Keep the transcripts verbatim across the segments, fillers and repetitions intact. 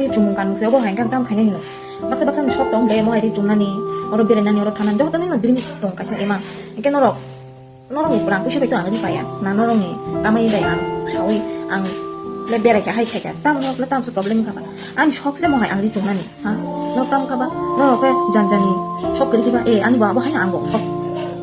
Chumung kanmung se obo hai khe tam khainai hino. Baksa baksa ni sok tong de mo hai ri chumnani, oro berainani, oro thanani, joto nini dream tong kaisa imang. Hingke norok, norok ni plang puisa bai to ang ri paya. Na norok ni kamai bai ang sawi ang le berai kha hai khai kha. Tam norok le tam se problem kha ba. Ani sok se mo hai ang ri chumnani. Ha? Norok tam kha ba? Norok khe jan jani sok kiri kiba. Eh, ani bo abo hai ang bo sok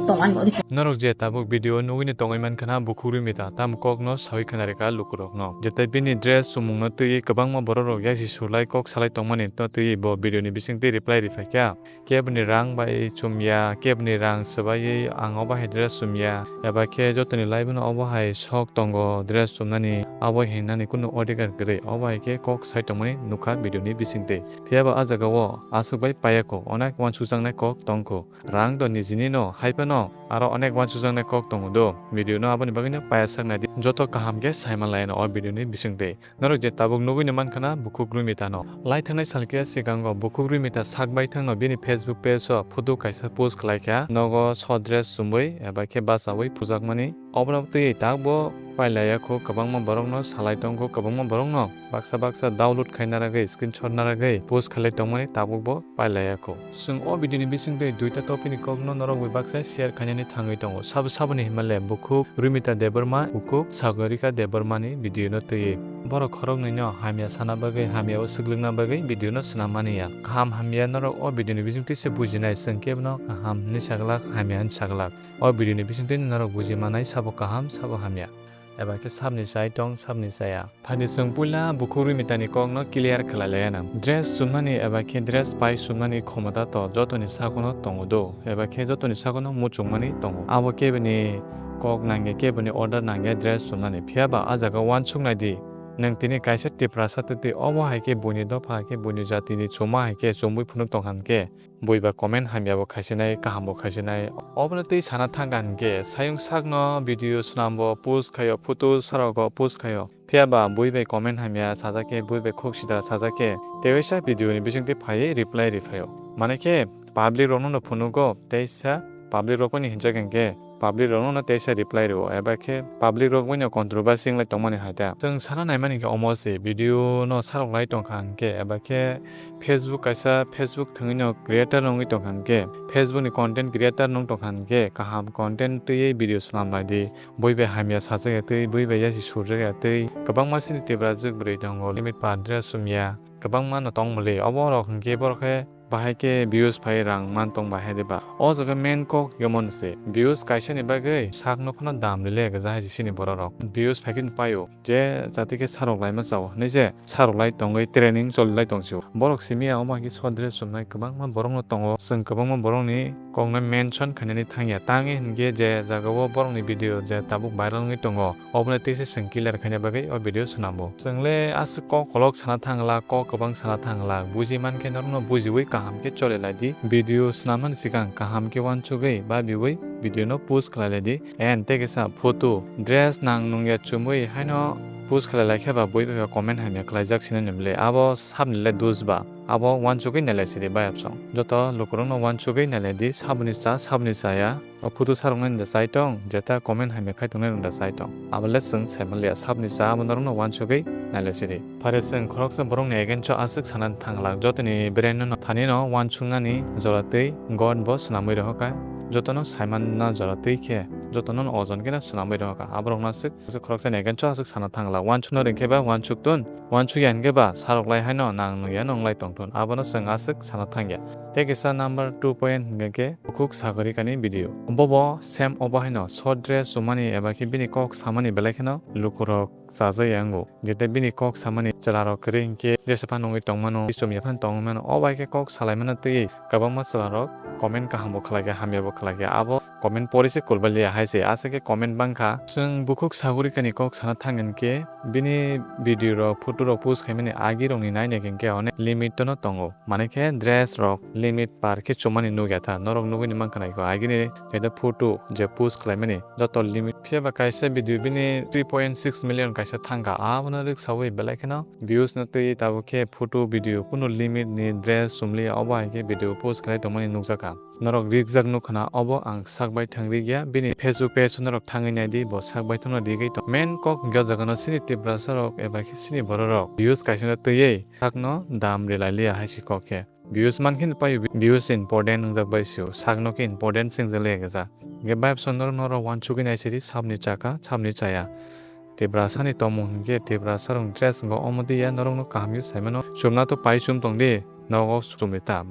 tong ani bo ri chum. Norok je tabuk video nugwi ni tongwi man khana bukhuk rwi mita tam kok no sawi khana rika lukurok no. Jete bini dress chumung no twi kwbangma borok rok yaksi sulai kok salai tongmani no twi bo video ni bising twi reply ri phai kha. Kebni rang bai chumya, kebni rang swbaiwi ang obo hai dress chumya, eba khe jotoni life-no obo hai sok tongo dress chumnani, abo hinani kunu odhikar kwrwi, obo hai khe kok sai tongmani nukha video ni bisingtwi. Phiya ba ah jaga o aswk bai paiya kho, onek uansukjaknai kok tong kho. Rang do nijini no, hai phano aro onek uansukjaknai kok tongo do. Video no aboni bagwi no paiya sak nai di. Joto kaham khe sai man lai no o video ni bisingtwi. Norok je tabuk nugwi ni man khana bukhuk rwi mita no. Lai thangnai sal khe swkango bukhuk rwi mita sak bai thang no bini Facebook page o photo kaisa post khlai kha. Nogo short dress chumui eba khe bachaui pujakmani. Obono twi tak bo pailaiya kho, kwbangma borok no salai tong kho, kwbangma borok no baksa baksa download khai naragwi, screenshot naragwi post khlai tongmani tabuk bo pailaiya kho. Chwng o video ni bising twi duita topic ni kok no norok bai baksa share khainani thangwi tongo. Sabo saboni himale bukhuk Rumita Debbarma, bukhuk Sagorika Debbarma ni video no twi. Borok khoroknwi no hamya sana bagwi, hamya o swglwkna bagwi video no swnam mani ya. Kaham hamya norok o video ni bising twi se bujinai, chwng kebo no kaham hinwi saglak, hamya hinwi saglak. O video ni bisingtwi norok buji manai sabo kaham, sabo hamya, eba khe sabni chai tong, sabni chaya. Phaidi chwng puila bukhuk Rumitani kokno clear khlai laiya nang. Dress chumnani eba khe dress pai chumnani khomota to jotoni sakono tongo do, eba khe jotoni sakono muchungmani tongo. Abo keboni kok nangya, keboni order nangya dress chumnani. Phiya ba ah jaga uansuk nai di, nwng tini kaisa Tiprasa twtwi obo hai khe buini dopha hai khe buini jatini chuma hai khe chumui phunuk tong kha hwn khe, Bui ba comment hamya bo khaisinai, kaham bo khaisinai. Obono twi sana thangkha hinkhe, sayung sakno video swnambo, post khaio, photo sarogo post khaio. Phiya ba bui bai comment hamya sajak khe, bui bai khuk sidra sajak khe, teisa video ni bisingtwi phaiwi reply riphaio. Mane khe public rokno no phunugo, teisa public rokni hinjak hinkhe, public rokno no teisa reply rwo, eba khe public rok bai no controversy wnglai tongmani hai ta. Chwng sana naimani khe omo se video no sarok lai tongkha hinkhe, eba khe Facebook kaisa Facebook thwngwi no creator wngwi tongkha hinkhe, Facebook ni content creator wng tongkha hinkhe, kaham content twiwi video swnam lai di, bui bai hamya sajak ya twi, bui bai yasi surjak ya twi, kwbangma chini Tiprajwk bwrwi tongo, limit pandra sumya, kwbangma no tong mali, obo rok hinkhe borok khe bahai khe views phai rang man tong bahai de ba. O jaga main kok yomon se. Views kaisa ni bagwi sak no phano dam rwle gwja hai se chini borok rok. Views phai khe paio. Je jati khe sarok lai ma chao hinwi se sarok lai tongwi training choli lai tong sio. Borok simi ya omo hai khe short dress chumnai kwbangma borok no tongo. Chwng kwbangma borok ni kok no mention khainani thangya. Tangwi hinkhe je jaga o borok ni video je tabuk viral wngwi tongo. Obono tei se chwng clear khaina bagwi o video swnambo. Chwng le aswk kok kolok sana thangla, kok kwbang sana thangla, buji man khe norokno bujiwi kaham khe chole lai di. Video swnamnani swkang kaham khe uansugwi babiwi video no post khlai lai di. And tei kisa photo, dress nang nung ya chumui haino post khlai lai khe ba bui bai comment hamya khlaijak sinani bwle. Abo sabni le dus ba. Abo uansugwi nailai sidi bai absong. Joto lukurokno uansugwi nailai di, saboni cha, saboni chaya. O photo saroknani da chai tong, jeta comment hamya khai tongnai rok da chai tong. Abo le chwng sai manliya, saboni cha abo norokno uansugwi nailai sidi. Phare chwng khoroksa borokni against o aswk sana thang glak, jotoni brand no thani no uansuknani jora twi God bo swnamwi rohorkha. Jotono sai manna jora twi khe, jotono ojon kheno swnamwi rohorkha. Aborokno aswk, aswk khoroksani against o aswk sana thang glak. Uansukna rwngkhe ba uansuk tun, uansuk ya hinkhe ba sarok lai haino nang nung ya nung lai tong tun. Abono chwng aswk sana thang ya. Tei kisa number two point hinkhe khe bukhuk Sagorikani video. Bobo same obo haino short dress chumani eba khe bini kok samani belai kheno lukurok chajak ya wngo. Jete bini kok samani chwlarok kwrwi hinkhe jesa phano wngwi tongmano, chumya phano tongwi mano. O bai khe kok salaimano twiwi kwbangma chwlarok comment kaham bo khlai kha, hamya bo khlai kha. Abo comment pori se kulbaliya hai se, aswk khe comment bang kha. Chwng bukhuk Sagorikani kok sana thang hinkhe bini video rok, photo rok post khaimani agi rokni nai nai hinkhe onek limit no tongo. Mane khe dress rok limit par khe chumani nugya tha. Norok nugwi ni mankha nai kho agini khe photo je post khlaimani joto limit. Phiya ba kaisa video bini three point six million kaisa thang kha. Abono rwksawi belai kheno views no twi tabuk khe photo video kunu limit ni dress chumli obo hai khe video post khlai tongmani nukjak kha. Norok rikjak nukha na Obo ang sak bai thang ri ya, bini Facebook page norok thangwi nai di, bo sak bai thangno rigwi tong. Main kok hwnkhe o jaga no chini Tiprasa rok eba khe chini borok rok views kaisa no twiwi sakno dam rilai liya hai se kok khe. Views man khe pai, views important wngjak bai sio, sakno khe important swngjak liya khe ja. Hwnkhe bai bwswk norok norok uansugwi nai sidi, sabni chaka, sabni chaya. Tiprasa ni tongmung hwnkhe Tiprasa rok dress hwnkhe omo twi ya, norok no kaham khe sai mano. Chumna to pai chum tong di, nogo chumwi ta.